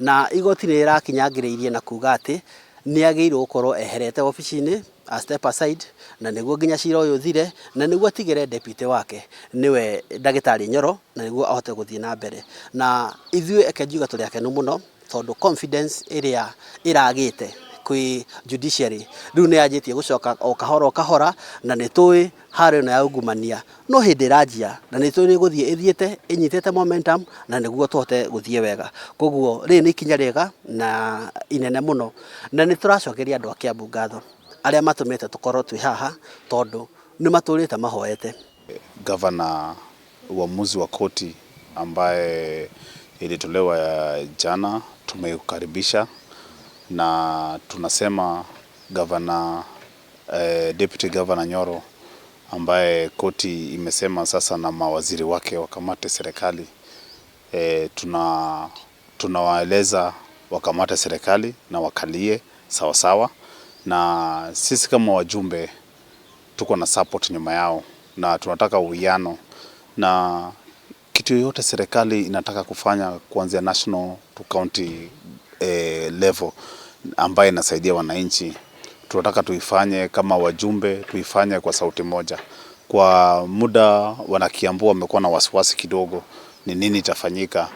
Na igoti nĩ rĩrakinyangĩrĩirie na kuga atĩ nĩ agĩrĩirwo gũkorwo eherete obici-inĩ, a step aside, na nĩguo nginya cira ũyũ ũthire, na nĩguo atigĩre deputy wake, nĩwe ndagĩtarĩ Nyoro, na nĩguo ahote gũthiĩ na mbere. Na ithuĩ eke njuga tũrĩ akenu mũno tondũ confidence ĩrĩa ĩragĩte kwĩ judiciary rĩu nĩ yanjĩtie gũcoka o kahora o kahora, na nĩ tũĩ haro ĩno ya ungumania no hĩndĩ ĩranjia, na nĩ tũĩ nĩ ĩgũthiĩ ĩthiĩte ĩnyitĩte momentum na nĩguo tũhote gũthiĩ wega. Koguo rĩrĩ nĩ ikinya rĩega na inene mũno, na nĩ tũracokeria andũ a Kiambu ngatho arĩa matũmĩte tũkorwo twĩ haha, tondũ nĩ matũrĩte mahoete. Gavana, uamuzi wa koti ambaye ilitolewa jana tumeukaribisha, na tunasema gavana, Deputy Governor Nyoro, ambaye koti imesema sasa na mawaziri wake wakamate serikali, tunawaeleza wakamate serikali na wakalie sawa sawa, na sisi kama wajumbe tuko na support nyuma yao na tunataka uwiano, na kitu yoyote serikali inataka kufanya kuanzia national to county level ambaye inasaidia wananchi, tunataka tuifanye kama wajumbe, tuifanye kwa sauti moja. Kwa muda wanakiambu wamekuwa na wasiwasi kidogo, ni nini itafanyika.